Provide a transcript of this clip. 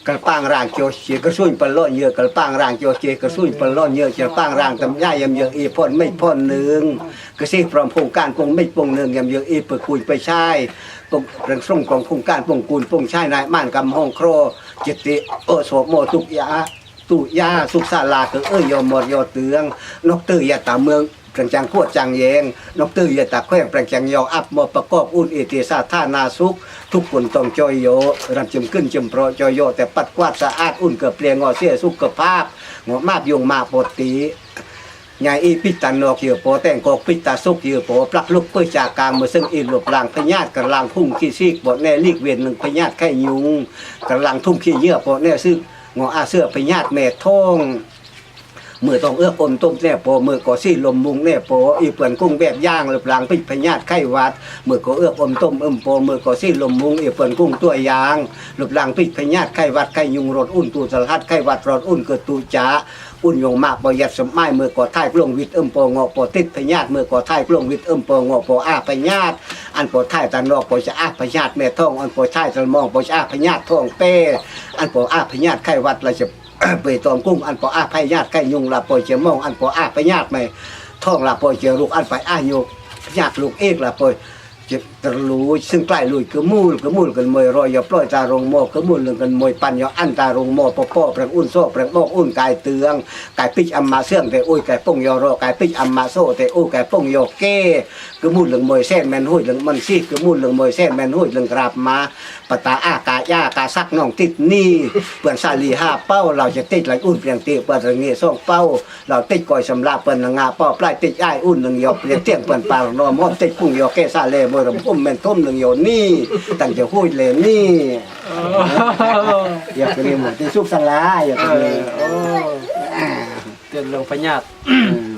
Kalpang rang kyo che, kasuin palon ye, kalpang rang kyo che, kasuin palon ye, kalpang rang tam ya yam ye, e phon mai phon nung. Kasi prom phung kan pung mai pung nung yam ye, e pe kuin pe chai. Pung rang srong pung phung kan pung kun pung chai nai man kam hong kro. Jeti o so mo tuk ya, tu ya, suk sa la ke e yo mor yo tuang. Nok te ya ta meung. ປຽງຈາງຂວດຈາງແຍງ ນອກເຕີຍຕາແຂວງ ປຽງຈາງຍອງ ອັບມອບປະກອບອຸ່ນເອເຕສາທາລະນະສຸກ ທຸກຄົນຕ້ອງຈ່ອຍຍໍ ຣຳຈຳຂຶ້ນຈຳເພາະ ຈ່ອຍຍໍແຕ່ປັດກວາດສະອາດ ອຸ່ນເກືອເປຍງໍເສຍສຸຂະພາບ ງໍມາບຍົງມາປົດຕິ ຍາຍອີປິດຕານອກເຍືອປໍ ແຕ່ງກອກປິດຕາສຸກເຍືອປໍ ປາກລຸກເປີດຈາກກາງ ເມື່ອເຊິ່ງອີລົບລ້າງພະຍາດ ກະລາງທຸ່ງຂີ້ຊີກ ປົດແນ່ຫຼີກເວັ້ນໜຶ່ງພະຍາດໄຂ້ຍຸງ ກະລາງທຸ່ງຂີ້ເຫຍື້ອ ປົດແນ່ຊຶກ ງໍອາເຊື້ອພະຍາດແມ່ທ້ອງ ເມື່ອຕ້ອງເອືອກອົມຕົ້ມແນ່ພໍ ເມື່ອກໍສີລົມມຸງແນ່ພໍ ອີເປື້ອນກຸ້ງແບບຢ່າງ ເລິບລ້າງພິດພະຍາດໄຂ້ຫວັດ ເມື່ອກໍເອືອກອົມຕົ້ມເອີ້ມພໍ ເມື່ອກໍສີລົມມຸງ ອີເປື້ອນກຸ້ງຕົວຢ່າງ ເລິບລ້າງພິດພະຍາດໄຂ້ຫວັດໄຂ້ຍຸງ ໂລດອຸ່ນຕູສະລະຫັດ ໄຂ້ຫວັດໂລດອຸ່ນເກີດຕູຈະ ອຸ່ນຍົງມາກບໍ່ຢັດສະໝາຍ ເມື່ອກໍຖ່າຍກລວງວິດເອີ້ມພໍ ເງາະພໍຕິດພະຍາດ ເມື່ອກໍຖ່າຍກລວງວິດເອີ້ມພໍ ເງາະພໍອາພະຍາດ ອັນພໍຖ່າຍຕານອກພໍຈະອາພະຍາດແມ່ທ້ອງ ອັນພໍຖ່າຍຕານອກພໍຈະອາພະຍາດທ້ອງແປ ອັນພໍອາພະຍາດໄຂ້ຫວັດລະຈະ ເບຕອງກຸ້ງ ອັນປໍອາພະຍາດໄຂ້ຍຸງລະປ່ອຍຈະມອງ ອັນປໍອາພະຍາດໄມ້ທອງລະປ່ອຍຈະລຸກ ອັນໄປອາຍຸພະຍາດລຸກເອກລະປ່ອຍຈະຕະລູ ຊຶ່ງໃກ້ລຸຍກະມູລ ກະມູລກັນມວຍ ຣອຍຍໍປ່ອຍຕາລົງມໍ ກະມູລລຶງກັນມວຍ ປັນຍໍອັນຕາລົງມໍ ປໍປໍແປງອຸ່ນຊອກແປງບອກ ອຸ່ນກາຍເຕືອງ ກາຍປິກອຳມາເຊື່ອງແຕ່ອຸຍ ກາຍປົງຍໍລໍ ກາຍປິກອຳມາໂຊແຕ່ອູ ກາຍປົງຍໍແກ້ ກະມູນເລິງມວຍແຊນແມ່ນໂຫຍເລິງມັນຊີ ກະມູນເລິງມວຍແຊນແມ່ນໂຫຍເລິງກະລາບມາ ປະຕາອາກາຍາກາສັກນ້ອງຕິດໜີ ເປື້ອນສາລີຫາເປົ້າ ລາວຈະຕິດໄລອຸ່ນປຽງຕິ ເປື້ອນລະເງສອງເປົ້າ ລາວຕິດກອຍສຳລາ ເປື້ອນລະງາເປົ້າ ປາຍຕິດອ້າຍອຸ່ນໜຶ່ງຢອກ ປຽງຕຽງເປື້ອນປາລະນອມ ຮອມຕິດກຸ້ງຢອກແກ່ສາແລ ມວຍລຳອຸ້ມແມ່ນຖົມໜຶ່ງຢອກນີ້ ຕັ້ງຈະໂຫຍແລນີ້ ຢາກກະເລໝູຕິສຸກສາລາ ຢາກກະເລ ເອີ ໂອ້ ເຕືອນເລື່ອງພະຍາດ ອືມ